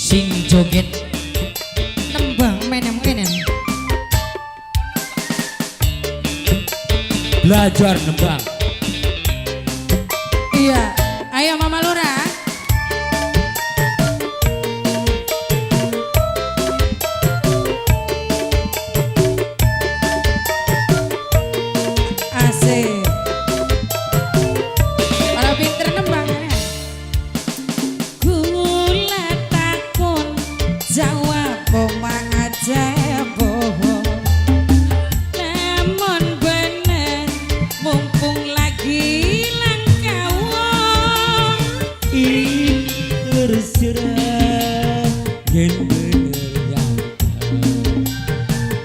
Sing joget nembang menem-menem. Belajar nembang. Iya, ayo Mama Lurah. Asik. Para pinter nembang ya. Gula takon jawab omang aja bohong. Lamun bener mumpung lagi langka wong. Ih, terserah yen bener nyata.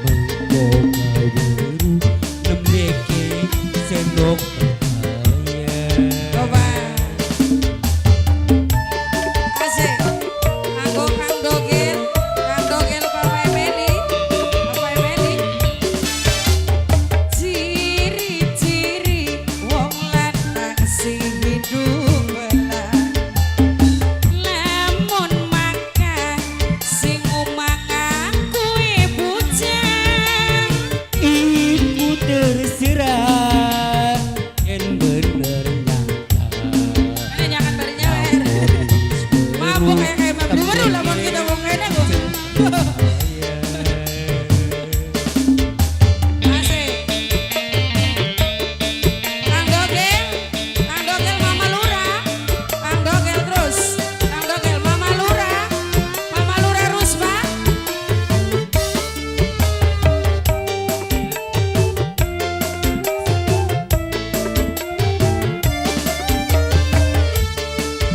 Mengko baru nembeke senok percaya. Coba. Asik. Anggo Kang Dogel, Kang Dogel Papa Emeli, Papa Emeli. Ciri-ciri wong lanang sing hidung belang. Lamun makan sing umangan kuwe bujang. Iku terserah yen bener nyata. Ini jangan bari nyawer. Mabuk kayak kayak mabuk baru lamun kita wong ngene kok. Asik. Kang Dogel, Kang Dogel Mama Lurah, Kang Dogel terus, Kang Dogel Mama Lurah, Mama Lurah Ruspa.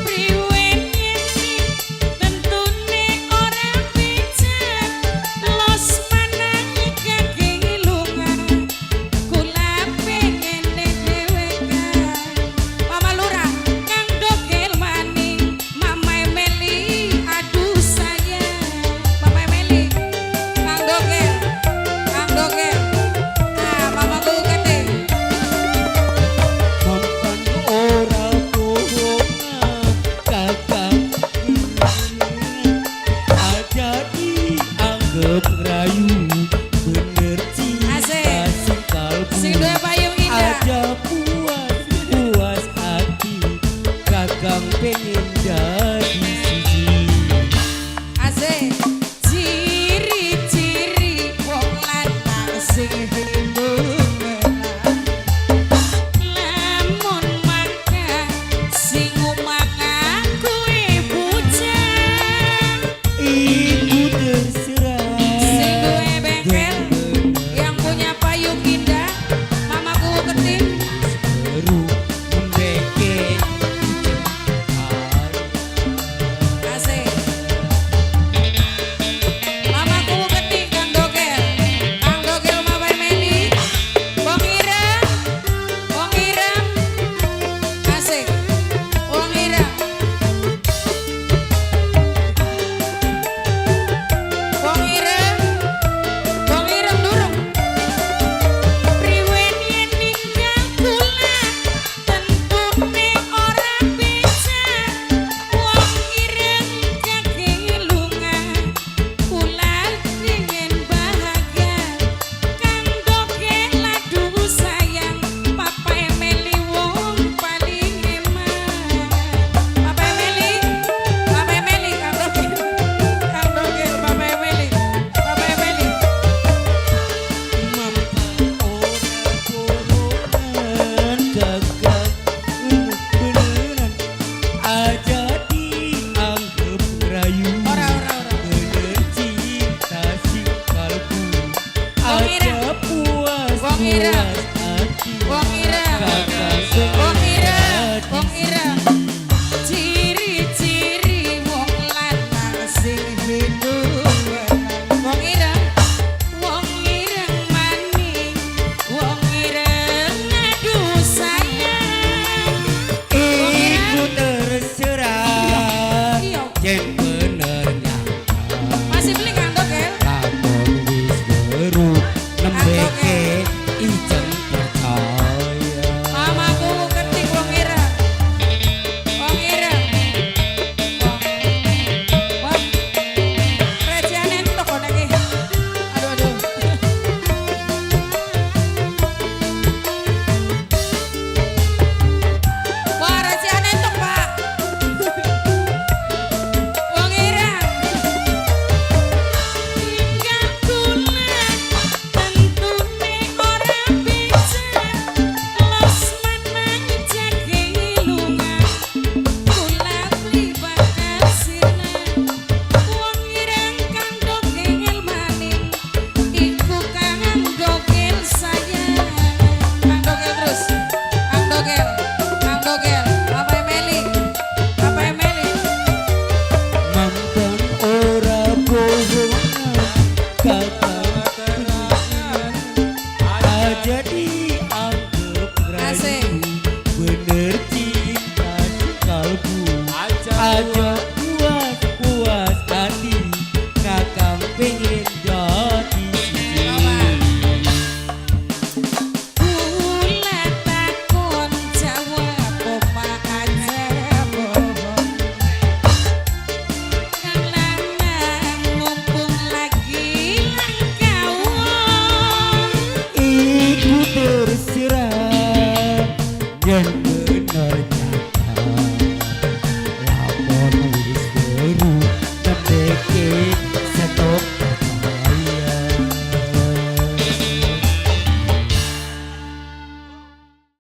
Priwen yen tentune ora becak, los manang kaki lunga, kula pengen dhewekan. Mama Lurah, Kang Dogel maning, Mama Emeli, aduh sayang. Mama Emeli, Kang Dogel, Kang Dogel, ah Mama gede. Mampan ora bohong kakang aja dianggap rayu bener cinta Asik. Sing kalbu Sing duwe payung indah. Aja puas puas hati kakang pengen jadi siji. Asik. Ciri-ciri wong lanang sing hidung belang. Lamun makan sing umangan kuwe bujang. Iku terserah Sing duwe bengkel yen bener yang punya payung indah, mamaku ketim. Baru nembeke. Asik. Mamaku keting Kang Dogel. Kang Dogel Mama Emeli. Wong Ireng. Wong Ireng. Asik. Wong Ireng. Wong Ireng. Wong Ireng durung. Priwen yen ninggal kula tentune ora becak. Wong ireng kaki lunga kula pengen bahagia. Kang Dogel aduh sayang, Papa Emeli wong paling eman. Papa Emeli, Papa Emeli, Kang Dogel, Kang Dogel, Papa Emeli, Papa Emeli. Mampan ora bohongan kakang beneran aja dianggap rayu Ora ora ora. Bener cinta sing kalbu Wong aja ireng. Puas Wong ireng. Puas hati Wong ireng. kakang Wong ireng, jadi wong ireng. Ciri-ciri wong lanang sing hidung belang. Wong ireng, wong ireng maning, wong ireng aduh sayang. Iku terserah Iya. yen